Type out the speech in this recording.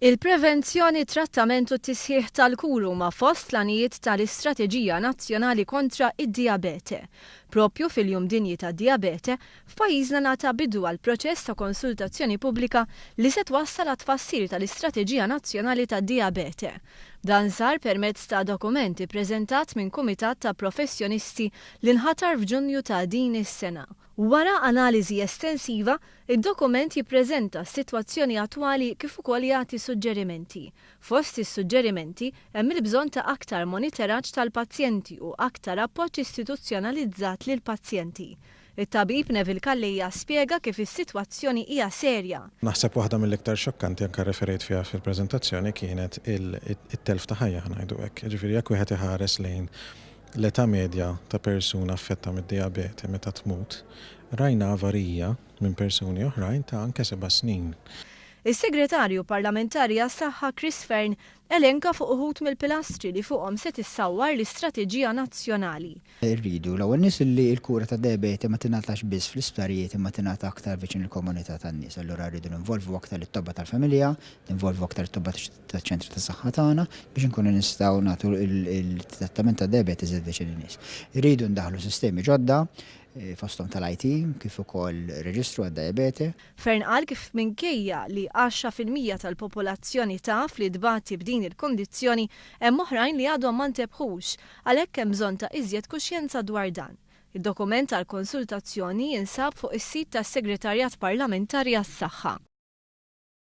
Il-prevenzjoni, trattament u t-tisħiħ tal-kura huma fost l-għanijiet tal-Istrateġija Nazzjonali kontra id-Dijabete. Propju fil-Jum Dinji tad-Dijabete, f'pajjiżna ngħata bidu għal proċess ta' konsultazzjoni pubblika li se twassal għat-tfassil tal-Istrateġija Nazzjonali tad-Dijabete. Dan sar permezz ta' dokument ippreżentat minn kumitat ta' professjonisti li nħatar f'Ġunju ta' din is-sena. Wara analiżi estensiva, id-dokument jippreżenta s-sitwazzjoni attwali kif ukoll jagħti suġġerimenti. Fost is-suġġerimenti hemm il-bżonn ta' aktar monitoraġġ tal-pazjenti u aktar appoġġ istituzzjonalizzat lill-pazjenti. It-tabib Neville Calleja spjega kif is-sitwazzjoni hija serja. Naħseb waħda mill-iktar xokkanti, anke referejt fiha fil-preżentazzjoni, kienet it-telf ta' ħajja, ħa ngħidu hekk. Ġifieri jekk wieħed iħares lejn l-età medja ta' persuna affetta mid-dijabete meta tmut, rajna varija minn persuni oħrajn ta' anke 7 snin. Is-Segretarju Parlamentari għas-Saħħa Chris Fearne elenka fuq uħud mill-pilastri li fuqhom se tissawwar l-Istrateġija Nazzjonali. Irridu l-ewwel nies li l-kura ta' diabete ma tingħatax biss fl-isptarijiet imma tingħata aktar viċin il-komunità tan-nies. Allura rridu ninvolvu aktar it-tobba tal-familja, ninvolvu aktar it-tobba taċ-ċentru ta' saħħa tagħna biex inkunu nistgħu nagħtu il-trattament ta' diabete iżjed viċin in-nies. Irridu ndaħlu sistemi ġodda fosthom tal-IT kif ukoll reġistru għad-diabete. Fearne qal kif minkejja li 10% tal-popolazzjoni taf li tbati b'din il-kondizzjoni, hemm oħrajn li għadhom ma ntebħux, għalhekk hemm bżonn ta' iżjed kuxjenza dwar dan. Id-dokument tal-konsultazzjoni jinsab fuq is-sit tas-Segretarjat Parlamentari għas-Saħħa.